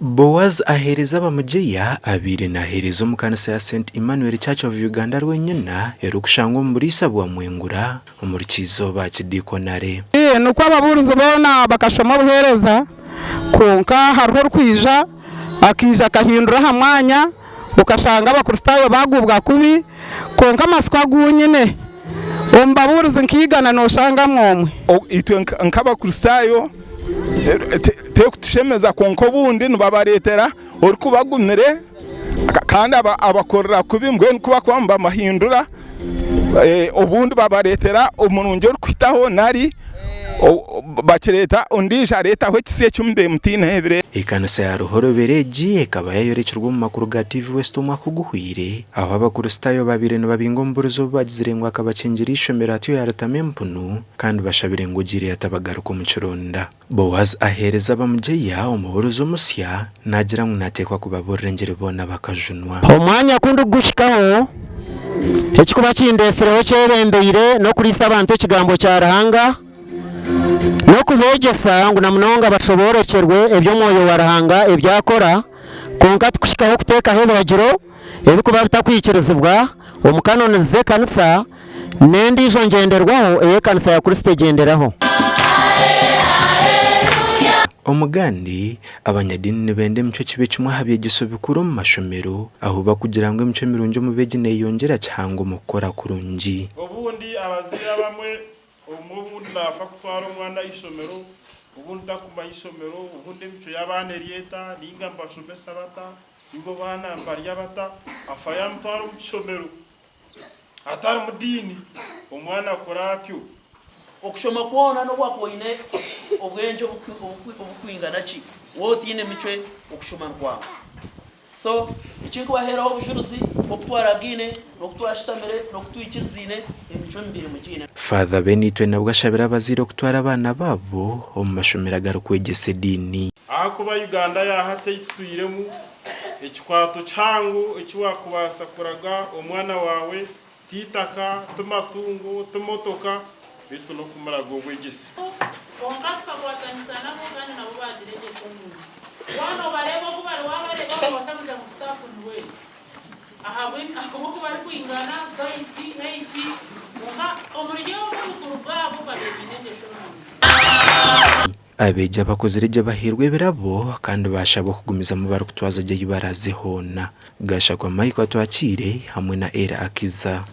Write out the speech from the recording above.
Boaz aheereza Bamugyeya abaire naaheereza omu kanisa ya St Emmanuel Church of Uganda Rwenyina erikushangwa omu buriisa bwa Mwengura omu rukiizooba Kidiikonare. Nikwo ababuurizi boona bakashoma obuheereza, kwonka hariho orikwija akaija akahindura aha mwanya okashanga Abakristaayo baaguubwa kubi, kwonka amatsiko agu nyine omu babuurizi nka igana nooshangamu omwe. Itwe nk'Abakristaayo terikutushemeza kwonka obundi nibabareetera orikubagumire kandi abakorera kubi mbwenu ku barikuba nibamuhindura obundi babareetera omurungi orikuhitaho nari bakireeta ondiijo areetaho ekisya eki mubaire mutaineho ebiro ebi. Ekanisa ya Ruhorobero egi ekaba yayorekirwe omu makuru ga TV West omwaka oguhweire ahu abakuristaayo babaire nibabinga omuburizi obu bagizire ngu akabakingira eishomero atyo yaritama empunu kandi bashabire ngu ogiire atabagaruka omu kironda. Boazi aheereza Bamugyeya omubuurizi omusya, naagira ngu naateekwa kubabuurira engiri boona bakajunwa. Omwanya ku ndikuguhikaho, ekirikuba kindeetsireho kyebembeire n'okuriisa abantu ekigambo kya Ruhanga n'okubeegyesa ngu na munonga bashoboorokyerwe ebi Omwoyo wa Ruhanga ebi akora, kwonka tikuhikaho kuteekaho ebiragiro ebirikuba bitakwikirizibwa omu kanoni z'ekanisa n'endiijo ngyenderwaho ei ekanisa ya Kristo egyenderaho. Omugandi, abanyadiini nibenda emicwe kibe kimwe aha byegyeso bikuru omu mashomero, ahu bakugira ngu emicwe mirungi omu beegi neyongyera kihango omu kukora kurungi. Obundi abazaire abamwe obumwe obundi naafa kutwara omwana aha ishomero, obundi takuma aha ishomero, obundi emicwe y'abaana eri eta, nainga nibashomesa bata, nainga abaana nibarya bata, afayo amutwara omu kishomero. Atari mu diini, omwana akura atyo. Okushoma kwona n'obu wakuba oine obwengye obukwingana ki, waaba otaine micwe okushoma nikwanga. So ekinkubaheeraho obujurizi nk'oku twaragaine, n'oku twashutamire, n'oku twikiriziine, emicwe mibiri mugiine. Father Benitwe nabwo ashabire abazaire okutwara abaana baabo omu mashomero agarikwegyesa ediini. Ahakuba Uganda ya hati ei tutwiremu, ekikwato kihango eki waakubaasa kuraga omwana waawe ti itaka, ti matungo, ti motoka, beitu n'okumuraga obwegyese. Kwonka tukakwatanisa nabo kandi nabo baagira engyesho nungi. Waaba noobareeba oku bari waabareeba noobaasa kugira ngu sitaafu niwe ahabw'okuba oku barikwingana, sayizi, heiti, kwonka omuri obu obukuru bwabo babaire baine engyesho nungi. Abeegi abakozire gye bahairwe ebirabo kandi baashabwa kugumizamu barikutwaza gye ei baraaze hoona. Gashakwa Michael Atwakiire hamwe na Ella Akiza.